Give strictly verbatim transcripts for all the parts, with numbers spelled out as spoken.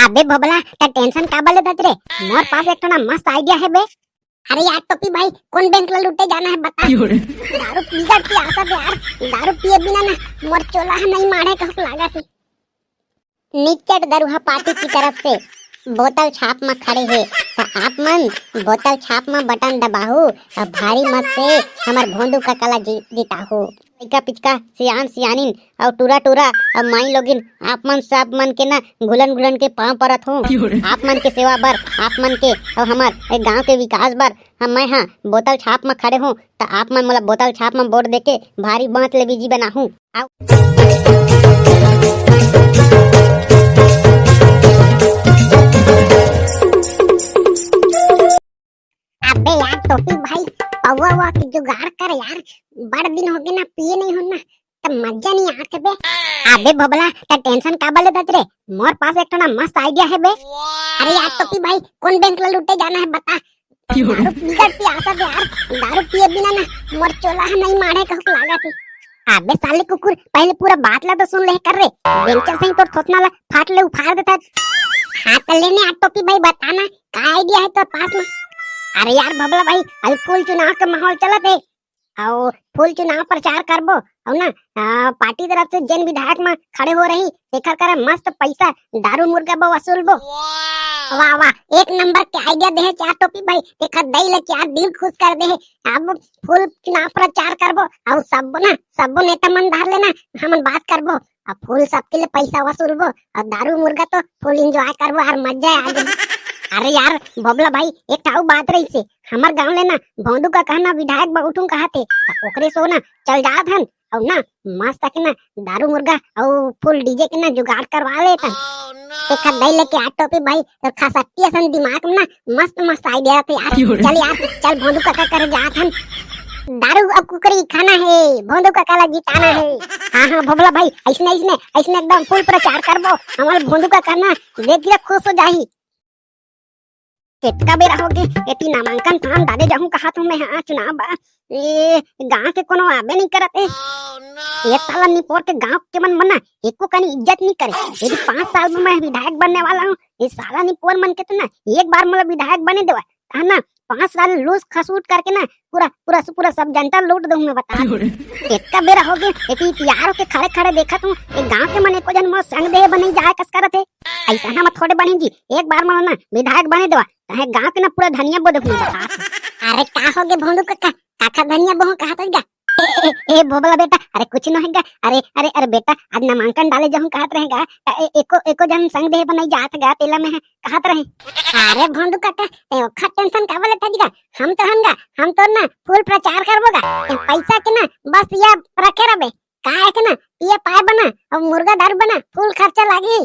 अबे भोबला, त tension काबर लेथस रे? मोर पास एक ठो ना मस्त idea हे बे। अरे यार टोपी भाई, कोन बैंक ला लूटे जाना हे बता। दारू पीबे के आसा हे यार, दारू पिए बिना ना मोर चोला ह नइ माढ़े कहूं लागत हे। निच्चट दरुहा पार्टी की तरफ से बोतल छाप म खड़े हे, त आप मन बोतल छाप म बटन दबाहू अउ भारी मत से हमर भोंदू कका ला जी-, जिताहू। लइका पिचका, सियान सियानिन अउ टूरा टूरा अउ माई लोगिन, आप मन सब मन के ना घुलन घुलन के पांव परत हूं। आप मन के सेवा बर, आप मन के अउ हमर ए गांव के विकास बर हम, मैं हा बोतल छाप म खड़े हूं, त आप मन मोला बोतल छाप म वोट देके भारी बांच ले बीजी बनाहू। आओ। अबे यार टोपी भाई, पौवा वौवा के जुगाड़ कर यार, बड़ दिन होगे ना पिए नइ हों ना, त मजा नइ आत बे। अबे भोबला, त tension काबर लेथस रे? मोर पास एक ठो ना मस्त idea हे बे। अरे यार टोपी भाई, कोन बैंक ला लूटे जाना हे बता। दारू पीबे के आसा हे यार, दारू पिए बिना ना मोर चोला ह नइ माढ़े कहूं लागत हे। अबे साले कुकुर, पहले पूरा बात ला तो सुन ले कर रे। बेंचा सही तोर थोथना ला फाट ले उफार देथस। हां त ले ने यार टोपी भाई, बता ना का idea हे तोर पास म? अरे यार भोबला भाई, अभी full चुनाव के माहौल चलत हे, अउ full चुनाव प्रचार करबो, अउ ना, आ, पार्टी तरफ से जेन विधायक म खड़े हो रही, तेखर करा मस्त पैसा दारू मुर्गा बर वसूलबो। वाह वाह, एक नंबर के idea देहे यार टोपी भाई, तेखर दई ले यार दिल खुश कर देहे। अब full चुनाव प्रचार करबो, अउ सबो ना, सबो नेता मन धर लेना, हमन बात करबो, अब full सबके ले पैसा वसूलबो, अउ दारू मुर्गा तो full enjoy करबो, हर मजा आ जाए। अरे यार भोबला भाई, एक ठा अउ बात रहिसे, हमर गांव ले ना भोंदू कका ना विधायक बर उठूं कहत हे, त ओकरे सो ना चल जात हन, अउ ना मस्त के ना दारू मुर्गा अउ full DJ के ना जुगाड़ करवा लेथन। तेखर दई ले यार टोपी भाई, तोर खसट्टी असन दिमाग म ना मस्त मस्त idea आथे यार। चल यार, चल भोंदू कका कर जात हन। दारू अउ कुकरी खाना हे, भोंदू कका ला जिताना हे। हां हां भोबला भाई, अइसने अइसने अइसने एकदम full प्रचार करबो, हमर भोंदू कका ना देख ले खुश हो जाही। केतका बेरा होगे, एती नामांकन form डाले जाहूं कहत हूं मैं हा चुनाव बर। ए गांव के कोनो आबे नइ करत हे। ए साला निपोर के गांव के मन मना एको कनी इज्जत नइ करे। यदि पांच साल में मैं विधायक बनने वाला हूं, ए साला निपोर मन के तो ना एक बार मोला विधायक बने देवा, है ना? पांच साल लूस खसूट करके ना पूरा पूरा पूरा सब जनता लूट दूं मैं, बता। एतका बेरा होगे, एती तियार होके खड़े खड़े देखत हूं, ए गांव के मन एको झन मोर संग देहे बर नइ जाय कस करत हे। अइसना म थोड़े बनही जी, एक बार मोला ना विधायक बने देवा, तहें गांव के ना पूरा धनिया बो देहूं मैं, बता। अरे का होगे भोंदू कका, काखर धनिया बोहूं कहत हस गा? ए, ए, ए, भोबला बेटा, अरे कुछ नोहे गा। अरे, अरे, अरे बेटा, आज नामांकन डाले जाहूं कहत रहे गा, त ए-, एको, एको झन संग देहे बर नइ जात गा, तेला मैं कहत रहे। अरे भोंदू कका, तैं ओखर tension काबर लेथस गा? हम तो हन गा, हम तो ना full प्रचार करबो गा। तैं पैसा के ना बस या रखे रबे। का हे के ना, पिए पाए बर ना, अउ मुर्गा दारू बर ना full खर्चा लागही।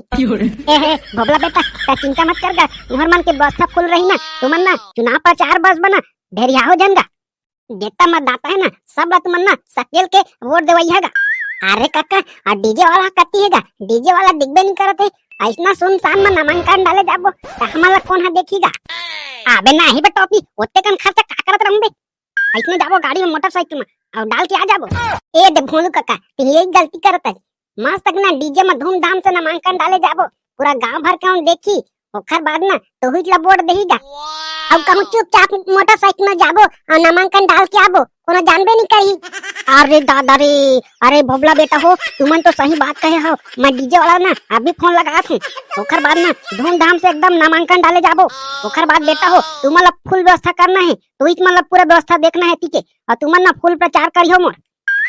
ए हे, भोबला बेटा, तैं चिंता मत कर गा, तुंहर मन के व्यवस्था full रही ना, तुमन ना चुनाव प्रचार बस बर ना ढेरियाहू झन गा। जेतना मतदाता हे ना, सब ला तुमन ना सकेल के वोट देवइहा गा। अरे कका, आ DJ वाला कति हे गा? DJ वाला दिखबे नइ करत हे। अइसना सुनसान म नामांकन डाले जाबो, त हमन ला कोन ह देखही गा? अबे नाही बे टोपी, ओतके कन खर्चा का करत रहूं बे? अइसने जाबो गाड़ी म, मोटरसाइकिल म, अउ डाल के आ जाबो। ए दे भोलू कका, तैं यही गलती करत हस। मस्त के ना DJ म धूमधाम से नामांकन डाले जाबो, पूरा गांव भर के मन देखही, ओखर बाद ना तोहिच ला वोट देही गा। अउ कहूं चुपचाप मोटरसाइकिल म जाबो अउ नामांकन डाल के आबो, कोनो जानबे नइ करही। अरे दादा रे, अरे भोबला बेटा हो, तुमन तो सही बात कहे हव। मैं DJ वाला ना अभी फोन लगात हूं, ओखर बाद ना धूमधाम से एकदम नामांकन डाले जाबो। ओखर बाद बेटा हो, तुमन ला full व्यवस्था करना हे, तोहिच मन ला पूरा व्यवस्था देखना हे, ठीक हे? अउ तुमन ना full प्रचार करिहो मोर।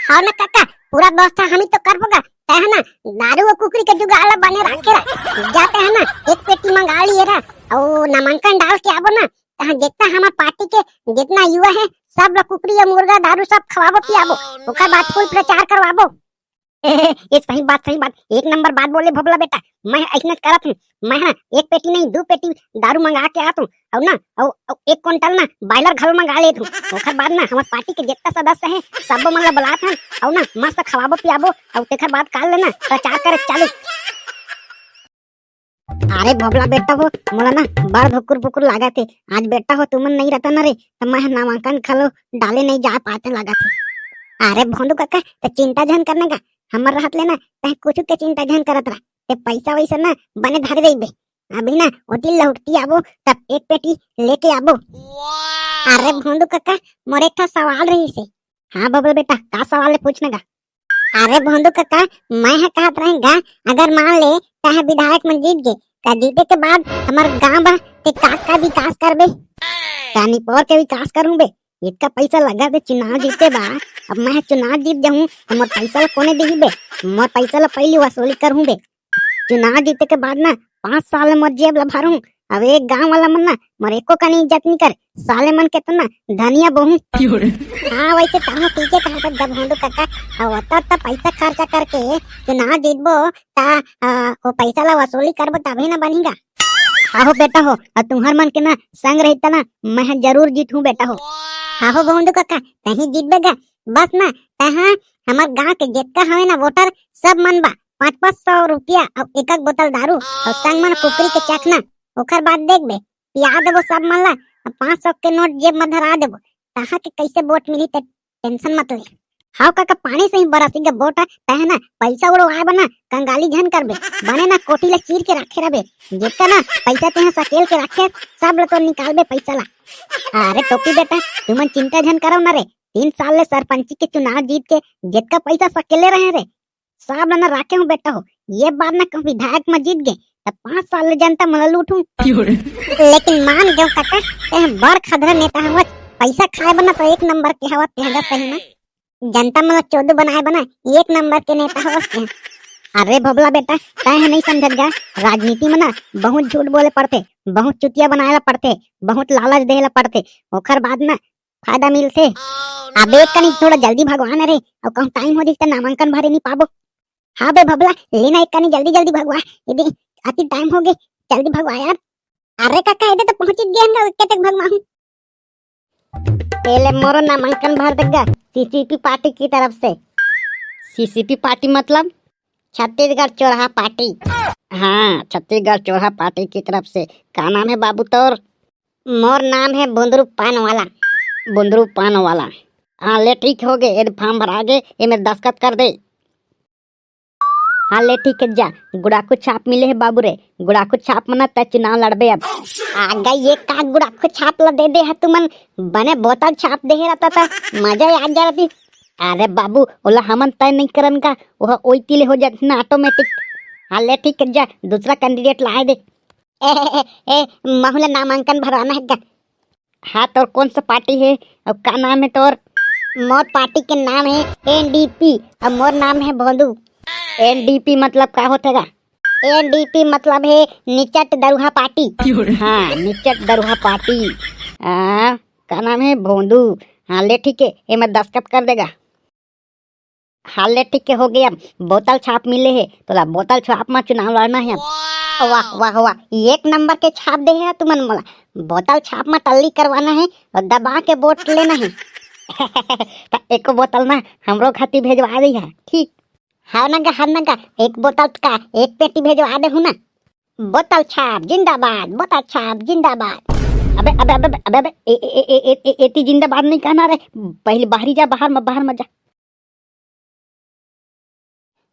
हव ना कका, पूरा व्यवस्था हमी तो करबो गा। तैं ह ना दारू अउ कुकरी के जुगाड़ ला बने राखे रह। जा तैं ह ना एक पेटी मंगा लिए रह, अउ नामांकन डाल के आबो ना, तहां जेतना हमर पार्टी के जेतना युवा हे, सब ला कुकरी अउ मुर्गा दारू सब खवाबो पियाबो, ओकर बाद full प्रचार करवाबो। ए, ए, ए, सही बात, सही बात, एक नंबर बात बोले भोबला बेटा। मैं अइसने करत हूं, मैं ह ना एक पेटी नहीं, दू पेटी दारू मंगा के आत हूं, अउ ना, अउ, अउ एक कुंटल ना बॉयलर घलो मंगा लेत हूं। ओखर बाद ना हमर पार्टी के जेतना सदस्य हे, सबो मन ला बुलात हन, अउ ना मस्त खवाबो पियाबो, अउ तेखर बाद काल ले ना प्रचार करे चालू। अरे भोबला बेटा हो, मोला ना बड़ भुकुर भुकुर लागत हे। आज बेटा हो तुमन नइ रहता ना रे, त मैं ह नामांकन घलो डाले नइ जा पाते लागत हे। अरे भोंदू कका, त चिंता झन करना गा, हमर रहत ले ना तैं कुछु के चिंता झन करत रह। ते पैसा वैसा ना बने धरे रहिबे। अभी ना ओती लहुटती आबो, तब एक पेटी लेके आबो। अरे भोंदू कका, मोर एक ठा सवाल रहिसे। हाँ बबला बेटा, का सवाल हे, पूछ ना गा। अरे भोंदू कका, मैं ह कहत रहें गा, अगर मान ले तैं ह विधायक मन जीत गे, त जीते के बाद हमर गांव बर तैं का का विकास करबे? का निपोर के विकास करहूं बे? इतका पैसा लगा दे चुनाव जीते बा, अब मैं ह चुनाव जीत जाहूं त मोर पैसा ला कोने दिही बे? मोर पैसा ला पहिली वसूली करहूं बे। चुनाव जीते के बाद ना पाँच साल ले मोर जेब ला भरहूं। अब एक गांव वाला मन ना मोर एको कनी इज्जत नी करे। साले मन के तो ना धनिया बोहूं। हाँ, वैसे तहां ठीक हे कहा था जब भोंदू कका, अब ओता ओता पैसा खर्चा करके चुनाव जीतबो ता, आ, वो पैसा ला वसूली करबो तभी ना बनेगा। आहो बेटा हो, अउ तुहर मन के ना संग रहिता ना, मैं ह जरूर जीतहूं बेटा हो। आहो भोंदू कका, तहीं जीतबे गा। बस ना, तहां हमर गांव के जेतका हवे ना वोटर, सब मन बा पाँच पाँच सौ रुपया अउ एक एक बोतल दारू अउ संग मन कुकरी के चखना। ओकर बाद देखबे, पिया देबो सब मन ला, अउ पाँच सौ के नोट जेब म धरा देबो। तहां के कैसे वोट मिली ते टेंशन मत ले। हाव कका, पानी सही बरसी गा वोट, तैं ह ना पैसा उड़वाए बर ना कंगाली झन करबे, बने ना कोठी ला चीर के रखे रहबे। जेतना पैसा तैं ह सकेल के रखे, सब ला तो निकालबे पैसा ला। अरे टोपी बेटा, तुमन चिंता झन करव ना रे, तीन साल ले सरपंची के चुनाव जीत के जेतका पैसा सकेले रहे रे, सब ला ना राखे हूं बेटा हो। ये बार ना कहूं विधायक म जीत गे, त पाँच साल ले जनता मन ला लूटहूं। लेकिन मान गेंव कका, तैं बड़ खधरा नेता हवस, पैसा खाए बर ना तो एक नंबर के हवस तैं गा सही में। जनता मन ला चोदू बनाए बर ना एक नंबर के नेता हवस तैं। अरे भोबला बेटा, तैं ह नहीं समझत गा, राजनीति में ना बहुत झूठ बोले पड़थे, बहुत चुतिया बनाए ला पड़थे, बहुत लालच देहे ला पड़थे, ओकर बाद ना फायदा मिलथे। अबे एक कनी थोड़ा जल्दी भगवा ना रे, अउ कहूं टाइम हो जही त नामांकन भरे नहीं पाबो। हाँ बे भोबला, लेना एक कनी जल्दी जल्दी भगवा, ये दे, अति टाइम हो गे, जल्दी भगवा यार। अरे कका, ये दे तो पहुंच गए हम, कतेक भगवा हूं। ए ले मोरो नामांकन भर दे गा, सीसीपी पार्टी की तरफ से। सीसीपी पार्टी मतलब? छत्तीसगढ़ चोरहा पार्टी। हाँ, छत्तीसगढ़ चोरहा पार्टी की तरफ से। का नाम हे बाबू तोर? मोर नाम हे बुंदरू पान वाला। बुंदरू पान वाला। हाँ ले ठीक हो गे, एदे फार्म भरा गे, एमे दस्तखत कर दे। हाँ ले ठीक हे, जा, गुड़ाखू छाप मिले हे बाबू रे, गुड़ाखू छाप म ना तैं चुनाव लड़बे अब। आ गा, ये का गुड़ाखू छाप ला दे दे हा तुमन, बने बोतल छाप दे हे रहता त मजा आ जा रहती। अरे बाबू, ओला हमन तय नहीं करन का, ओह ओई तिले हो जात ना ऑटोमेटिक। हाँ ले ठीक हे, जा, दूसरा कैंडिडेट लाए दे। ए, ए, ए, ए, महू ला नामांकन भरवाना हे गा। हाँ, तोर कौन सा पार्टी हे अउ का नाम हे तोर? मोर पार्टी के नाम हे एनडीपी अउ मोर नाम हे भोंदू। एनडीपी मतलब का होथे गा? एनडीपी मतलब हे निचट दरुहा पार्टी। हाँ, निचट दरुहा पार्टी। आ, का नाम हे? भोंदू। हाँ, ले ठीक हे, एमा दस्तखत कर दे गा। हाँ ले ठीक हे, हो गे, अब बोतल छाप मिले हे तोला, बोतल छाप म चुनाव लड़ना हे अब। वाह, वाह, वाह, एक नंबर के छाप दे हे तुमन मोला। बोतल छाप म टल्ली करवाना हे अउ दबा के वोट लेना हे। त एको बोतल ना हमरो खातिर भेजवा दे हा, ठीक? हाँ ना गा, हाँ ना गा, एक बोतल का एक पेटी भेजवा देहू ना। बोतल छाप जिंदाबाद, बोतल छाप जिंदाबाद। अबे, अबे, अबे, अबे, अबे, ए, ए, एती जिंदाबाद नहीं कहना रे, पहले बाहरी जा, बाहर म, बाहर म जा।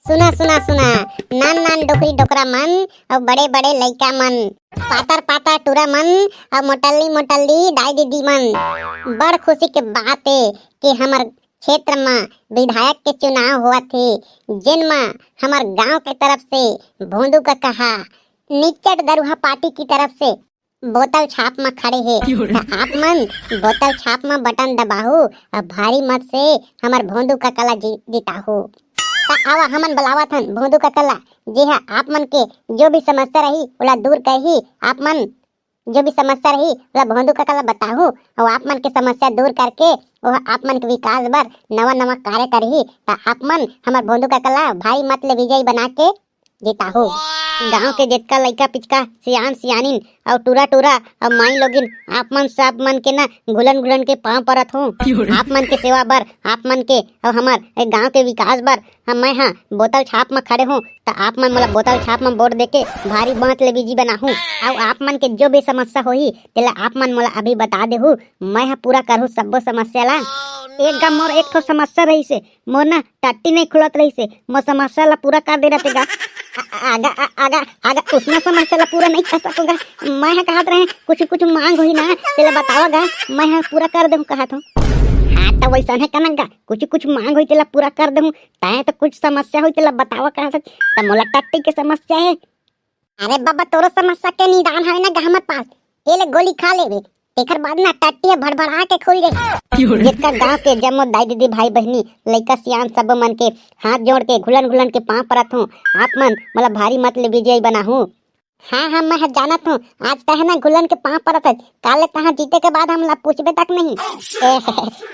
सुना, सुना, सुना, नान नान डोकरी डोकरा मन अउ बड़े बड़े लइका मन, पातर पातर टूरा मन अउ मोटल्ली मोटल्ली दाई दीदी मन, बड़ खुशी के बात हे कि हमर क्षेत्र म विधायक के चुनाव होवत हे, जेन म हमर गांव के तरफ से भोंदू कका हा निच्चट दरुहा पार्टी की तरफ से बोतल छाप म खड़े हे। त आप मन बोतल छाप म बटन दबाहू अउ भारी मत से हमर भोंदू कका ला जी-, जिताहू। त आवा, हमन बलावत हन भोंदू कका ला, जे हा आप मन के जो भी समस्या रही ओला दूर करही। आप मन जो भी समस्या रही ओला भोंदू कका ला बताहू अउ आप मन के समस्या दूर करके ओह आप मन के विकास बर नवा नवा कार्य करही। त आप मन हमर भोंदू कका ला भारी मत ले विजयी बना के जिताहू। गांव के जेतका लइका पिचका, सियान सियानिन अउ टूरा टूरा अउ माई लोगिन, आप मन सब मन के ना घुलन घुलन के पांव परत हूं। आप मन के सेवा बर, आप मन के अउ हमर ए गांव के विकास बर हम, मैं हा बोतल छाप म खड़े हूं, त आप मन मोला बोतल छाप म वोट देके भारी मत ले विजयी बनाहू। अउ आप मन के जो भी समस्या होही तेला आप मन मोला अभी बता देहू, मैं हा पूरा करहूं सब्बो समस्या ला। एक गा मोर एक ठो समस्या रहिसे, मोर ना टट्टी नहीं खुलत रहिसे, मोर समस्या ला पूरा कर दे रहते गा। आ- आगा आ- आगा आगा उसना समस्या ला पूरा नहीं कर सकोगा। मैं हा कहत रहे कुछ कुछ मांग होही ना, तेला बतावा गा, मैं हा पूरा कर देहूं कहत हूं। हाँ, तो वैसा है कनक गा, कुछ कुछ मांग होही तेला पूरा कर देहूं। तय तो कुछ समस्या होही तेला बतावा कहत हूं, त मोला टट्टी के समस्या है। अरे बाबा, तोरो समस्या के निदान हवे ना गा हमर पास। ए ले गोली खा लेबे, तेकर बाद ना टट्टी ह भड़भड़ा के खुल जाही। जितका गांव के जम्मो दाई दीदी भाई बहिनी लइका सियान सब मन के हाथ जोड़ के घुलन घुलन के पांव परत हूं। आप मन मोला भारी मत ले विजयी बनाहू। हाँ हाँ, मैं ह जानत हूं, आज तह ना घुलन के पांव परत है, काले तहां जीते के बाद हमला पूछबे तक नहीं। ए,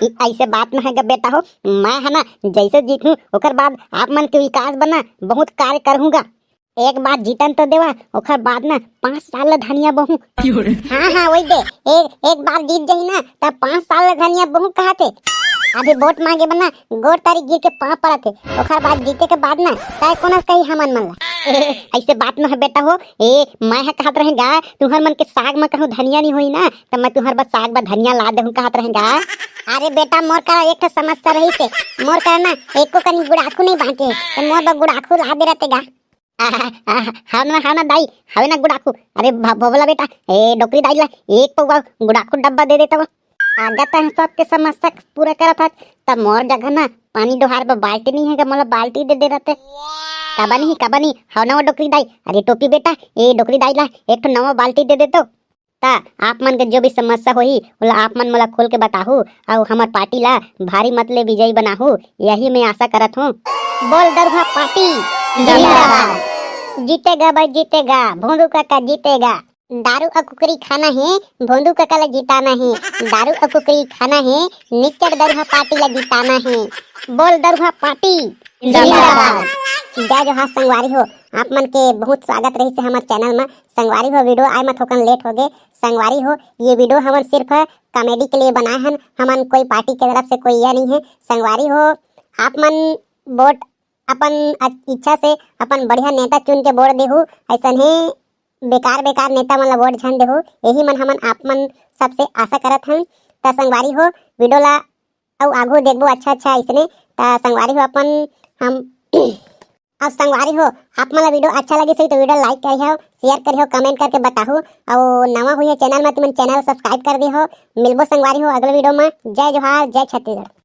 ई ऐसे बात न है गा बेटा हो, मैं ह ना जैसे जीतहूं ओकर बाद आप मन के विकास बना बहुत कार्य करहूंगा। एक बार जीतन तो देवा, ओकर बाद ना पांच साल ले धनिया बोहूं। हाँ हाँ, वही दे, एक एक बार जीत जाही ना, तब पांच साल ले धनिया बोहूं कहते। अभी वोट मांगे बना गोड़ तारी गिर के पांव परत है, ओकर बाद जीते के बाद ना तय कोना कही हमन मन ला। ऐसे बात न है बेटा हो। ए, मैं ह कहत रहे गा, तुहर मन के साग में कहूं धनिया नहीं होई ना, त मैं तुहर बर साग बर धनिया ला देहूं कहत रहे गा। अरे बेटा, मोर करा एक ठो समस्या रहिसे, मोर करा ना एको कनी गुड़ाखू नहीं बांचे, त मोर बर गुड़ाखू ला दे रहते गा। आहा, आहा, हाँ ना, हाँ ना दाई, हवे ना गुड़ाखू। अरे भ-, भोभला बेटा, ए डोकरी दाई ला एक पौवा गुड़ाखू डब्बा दे देता वो। आगा तह सबके समस्या पूरा करत हस, त मोर जगह ना पानी डोहार बर बाल्टी नहीं है गा, मोला बाल्टी दे दे रहते। काबा नहीं, काबा नहीं, हव ना वो डोकरी दाई। अरे टोपी बेटा, ए डोकरी दाई ला एक ठो नवा बाल्टी दे दे तो। त आप मन के जो भी समस्या होही, ओला आप मन मोला खोल के बताहू, अउ हमर पार्टी ला भारी मत ले विजयी बनाहू, यही मैं आशा करत हूँ। बोल दरुहा पार्टी जिंदाबाद। जीतेगा भाई जीतेगा, भोंदू काका जीतेगा। दारू अउ कुकरी खाना है, भोंदू काका ला जिताना है। दारू अउ कुकरी खाना है, निच्चट दरुहा पार्टी ला जिताना है। बोल दरुहा पार्टी जिंदाबाद। जय जोहार संगवारी हो, आप मन के बहुत स्वागत रहिसे हमर चैनल में। संगवारी हो, वीडियो आए में थोकन लेट हो गए। संगवारी हो, ये वीडियो हमन सिर्फ कॉमेडी के लिए बनाए हन, हमन कोई पार्टी के तरफ से कोई यह नहीं है। संगवारी हो, आप मन वोट अपन अच-, इच्छा से अपन बढ़िया नेता चुन के वोट देहू, ऐसन ही बेकार बेकार नेता मन ला वोट झन देहू, यही मन हमन आप मन सबसे आशा करत हन। त संगवारी हो, वीडियो ला अउ आगू देखबो अच्छा अच्छा इसने। त संगवारी हो अपन हम अब संगवारी हो, आप मन ला वीडियो अच्छा लगिस होही तो वीडियो लाइक करिहो, शेयर करिहो, कमेंट करके बताहू, अउ नवा हुई है चैनल में, तुमन चैनल सब्सक्राइब कर दिहो। मिलबो संगवारी हो अगले वीडियो में। जय जोहार, जय छत्तीसगढ़।